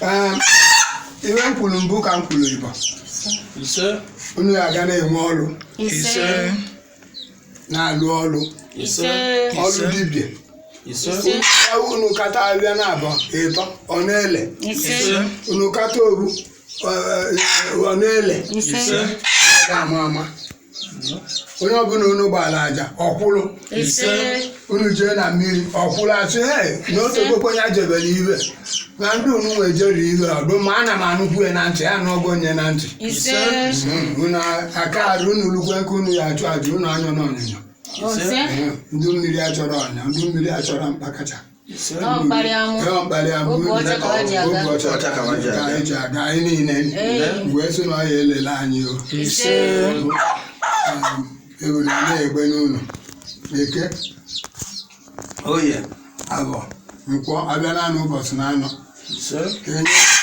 Ee, iwe m kwuru mbụ ka m kwuru ịbọ. Ise. Unu ga-aga na-enwe ọrụ. Ise. Na-alụ ọrụ. Ise. Ọrụ dibịa. Ise. Unu kata abịa na abụọ ịtọ, ọ na-ele. Ise. Unu kata obu, ọ na-ele. Ise. Ga-ama ama onye ọbụla unu gbara aja ọkwụrụ. Ise. Unu jee na mmiri ọkwụrụ, asị he na otu okpokpo ya jebere ibe na ndị unu wee jere ibe ọdụ ma ana m anụkwu ya na ntị ya na ọgụ onye na ntị. Ise. Unu aka arụ unu lukwe nke unu ya achụ aja unu anyọ n'ọnyịnya. Ise. Ndị mmiri achọrọ ọnya, ndị mmiri achọrọ mkpakacha. Ise. Ọ mkparị amụ. Ee, mkparị amụ. Oge ọcha ka ha ji aga. Oge ọcha ka ha ji ka aga. anyị ji aga anyị niile. Wee sị na ọ ya elele anyị o. Ise. Ebule na-egbe n'ụlọ eke, oye, abọ, nkwọ, abịa naanị ụbọchị na anọ. Ise.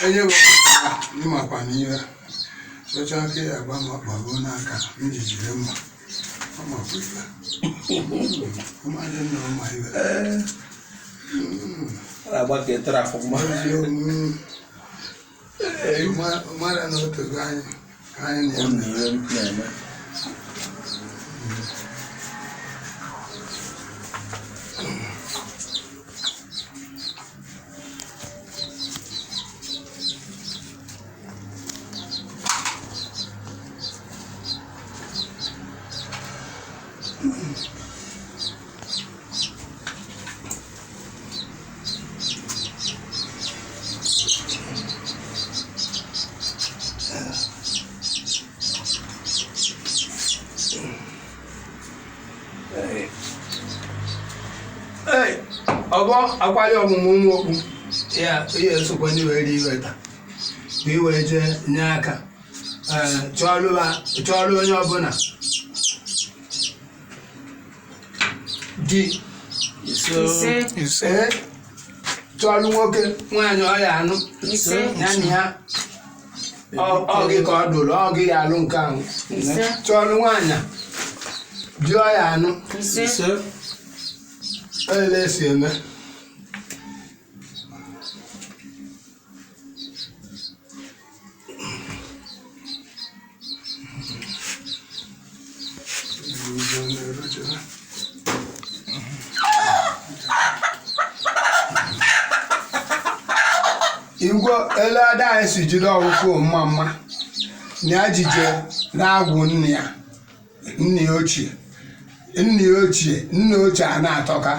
Enye bụ ịmakwa na ihe chọcha aka ya agba ma ọkpagbuo n'aka m ji jide mma ọmakwa ibe mmadụ nna ọma ibe. Ọ na-agba ka ịtara afọ mma. Eziokwu, mara na otogo anyị ka anyị Ọ na-eme. na ihe na-eme. Ee, ọgbọ akwali ọmụmụ ụmụ okpu ya ihe esokwa ndị were iwe taa ka i wee jee nye aka. Ee, chọọlụ onye ọbụla di. Ise. Ise. Ee, chọọlụ nwoke nwaanyị ọya anụ. Ise. Ya na ya ọ gị ka ọ dụrụ ọ gị ya alụ nke ahụ. Ise. Chọọlụ nwaanyị di ọya anụ. Ise. Ise. Ele esi eme. Igwe ele ada anyị si jide ọgwụkwụ mma mma na ajije na-agwụ nne ya, nne ya ochie, nne ya ochie, nne ochie a na-atọka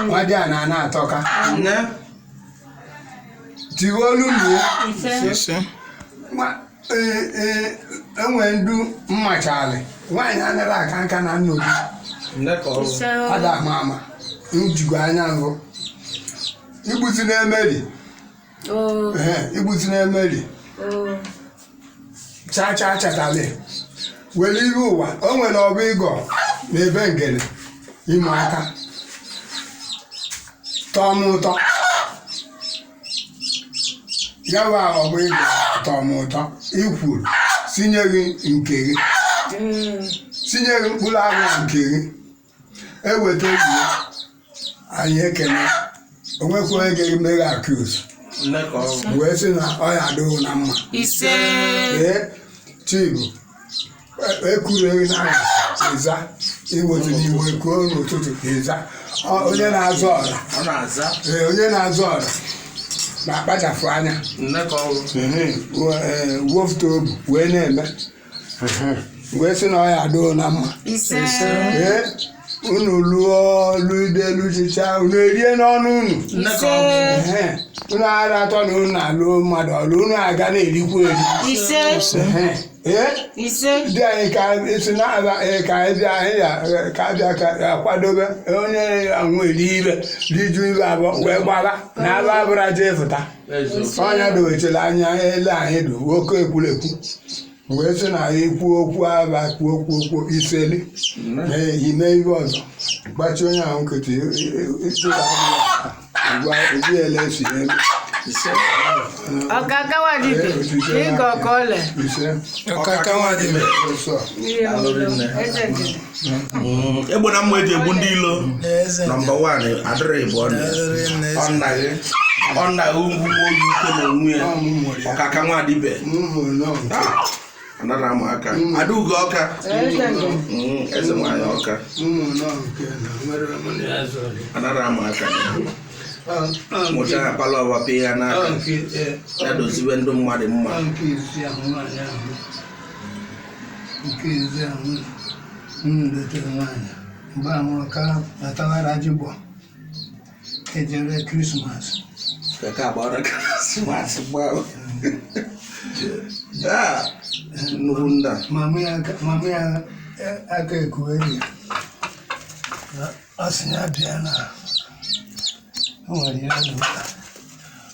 nwa dị a na na-atọka. Nne. Tiwe olu nne ya. Ise. Ise. Nwa ee ee, enwe ndu mmachali nwaanyị anaghị aka nka na nnobi. Nne ka ọ bụ. Ise. Ada ama ama njikwa anya ngụ igbuzi na-emeri. O. Ehe, igbuzi na-emeri. O. Cha cha chatali were ihe ụwa o nwere ọbụ ịgọ na ebe ngene ịmụ aka tọọ m ụtọ ya wa ọbụ ịgọ tọọ m ụtọ ikwuru sinye gị nke gị. Sinye gị mkpụrụ ahụ nke gị eweta obi ya anyị ekene onwekwa onye ga-eme gị accuse. Nne ka ọ bụ. Wee sị na ọ ya adịghị na mma. Ise. Ee, chibu ekuru ehi n'anyasị ịza iwetu n'iwu ekuo n'ụtụtụ ịza. Onye na-azụ ọra. Ọ na-aza. Ee, onye na-azụ ọra na-akpachapụ anya. Nne ka ọ bụ. Wofute obu wee na-eme wee sị na ọ ya adịghị na mma. Ise. Ee, unu lụọ lụide lụchicha unu erie n'ọnụ unu. Nne ka ọ bụ. Ehe, unu ara atọ na unu na-alụ mmadụ ọlụ unu aga na-erikwu eri. Ise. Ehe, ee. Ise. Ndị anyị ka esi na-aba ee, ka anyị bịa anyị ya ka abịa ka akwadobe onye anwụ eri ibe riju ibe abụọ wee gbaba na aba abụra jee fụta. Eziokwu. Ọnya dowechara anya ele anyị dụ nwoke ekwurekwu wee sị na anyị kwuo okwu aba kwuo okwu okwu iseli. Nne. Ime ihe ọzọ gbachi onye ahụ nkịtị gwa eji ele esi eme. Ise. Ọkaka nwadibia, ịgọ ka ọlẹ. Ise. Ọkaka nwadibia. Ọsọ. Ihe omume. Eze ngene. Egbe na mma eji egbu ndị ilo. Eze ngene. Nọmba 1 adịrị bụ ọnụ. Adịrị nne eze. Ọnna gị. Ọnna gị ugwu oyi uke na onwe ya. Ọ mụ mụrụ ya. Ọkaka nwadibia. Mụ mụrụ nọ nke. Anara amụ aka. Adaugo ọka. Eze ngene. Eze nwanyị ọka. Mụ mụrụ nọ nke na nwere mụ na ya zọrọ. Anara amụ aka. Ọ ọ Mụcha ya palọ ọwa pịa ya ọ n'aka. nke Ya doziwe ndụ mmadụ mma. ọ nke izi ahụ nwaanyị ahụ. Nke izi ahụ m letere nwaanyị. Mgbe ahụ ọka natawara jigbọ. Ejere Krismas. Kaka agbara Krismas gbaa. Ah, nnukwu nna. Mama ya mama ya aka ekuweri ya. Ọ sị ya bịa na o nwere ihe dị mkpa.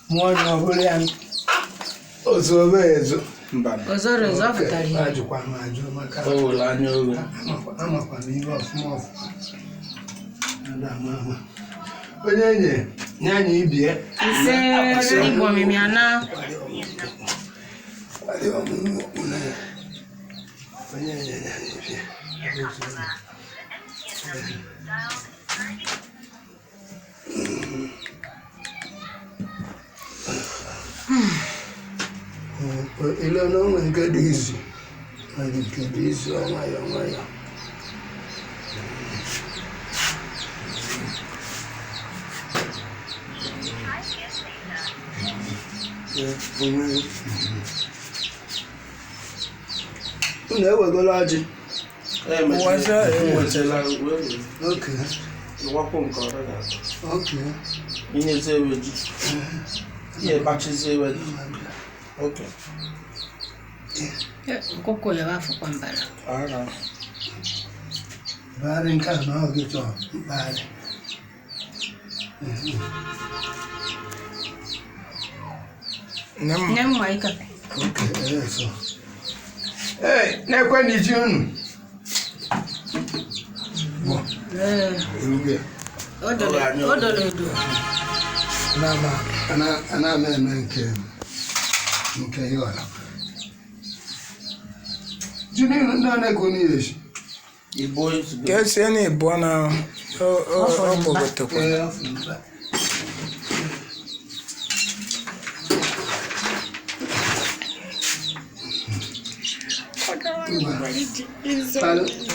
Mụọ na ọ bụrụ ya ozu obe ezo. Mba. Ozoro ezo ọ pụtara ihe. Ajụkwa m ajụ maka O were anya oghe. amakwa m ihe ọfụma ọfụma. Ada ama ama. Onye nye nye anyị ibie. Ise igwe omimi ana. Kwari ọmụmụ okpu na ya. Onye nye nye anyị ibie. Ile na onwe nke dị izu. Nwere nke dị izu nwayọọ nwayọọ. Unu ewegola ọjị? Ewetela. Oke, Wakpo nke ọrụ ga-atọ. oke. Inyezi ewe ji. Ihe bachizi ewe ji. Okay. Nkụkụ ya wafụkwa mbara. Ara. Bagharị nke a na ọ gị chọọ mkpagharị. Nne m. Nne m nwa ike. Oke, ee, so. Ee, na-ekwe na iji unu. Bụ, Ee, erugo ya. o doro o doro edo. Ana m eme nke nke ịghọrọ. Ji niile ndị a na-ekwu n'ihe esi. Igbo izugbe. Ka esie na ịbụọ na ọ gbogotekwa. Ee, afọ nta.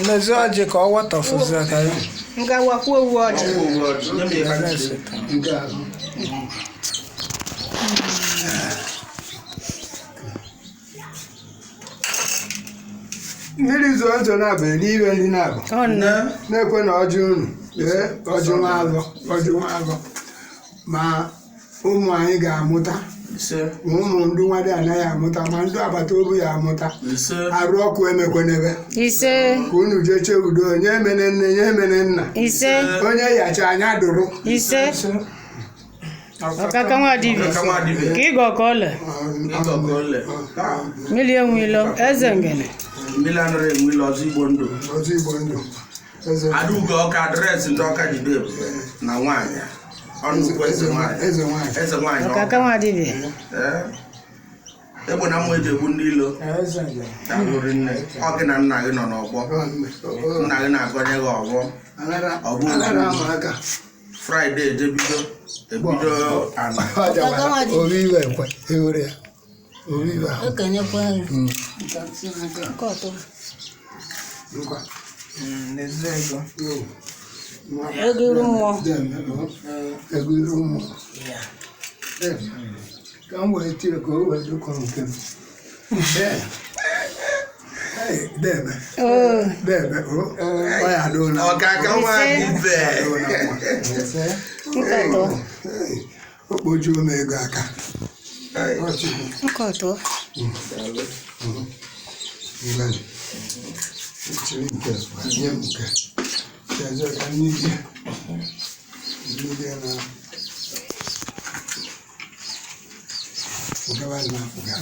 Mmezi ọjị ka ọ watọfụzie ka ya. Nga wakwuo owu ọjị. Ọkwụ owu ọjị. Nye m ihe ha ji. Nke ahụ. Mmiri zoo nso na-abụ eri iwe ndị na-abụ Ọ nne. na-ekwe na ọjị unu ee ọjị nwa agọ ọjị nwa agọ ma ụmụ anyị ga-amụta Ise. ma ụmụ ndị nwadị anaghị amụta ma ndị agbata obi ya amụta Ise. arụ ọkụ emekwenebe Ise. ka unu jee chee udo onye emene nne nye emene nna Ise. onye yacha anya dụrụ Ise. Ọkaka nwadibia. Ọkaka nwadibia. Ka ịgọ ka ọlẹ. Ịgọ ka ọlẹ. Mmiri enwe ilo. Eze ngene. Mmiri anara enwe ile ọzọ Igbo ndụ. ọzọ Igbo ndụ eze Adaugo ọka adreesị ndị ọka jide ebube na nwaanyị. Ọnụukwu eze nwaanyị. eze nwanyị Eze nwaanyị Ọkaka ọka. nwadibia. Ee. Egbe na mma eji egbu ndị ilo. Eze ngene. Daalụ rinne. Ọ gị na nna gị nọ n'ọgbọ. Nna gị na-agọnye gị ọgbọ. anara Ọ bụ anara ama aka Fraịde ejebido ebido ana. Ọ jawara, obi iwe ekwe ewere ya obi iwe ahụ Okenyekwa nri. Nke ọtọ. Nkwa. N'ezi ego. Ego iru mmụọ. Ego iru mmụọ. Ka m wee tie ka o wee dụkọ nke m. Ee. Ee, Debe. Oo. Debe, o. Ọ ya adịghị Ọkaka nwadibia. Nke ọtọ. O kpojuo m ego aka. Ọ Chukwu. Nke ọtọ. Ngwanụ. Chiri nke nye m nke. Chezo ka mmiri mmiri na gawa na-apụga.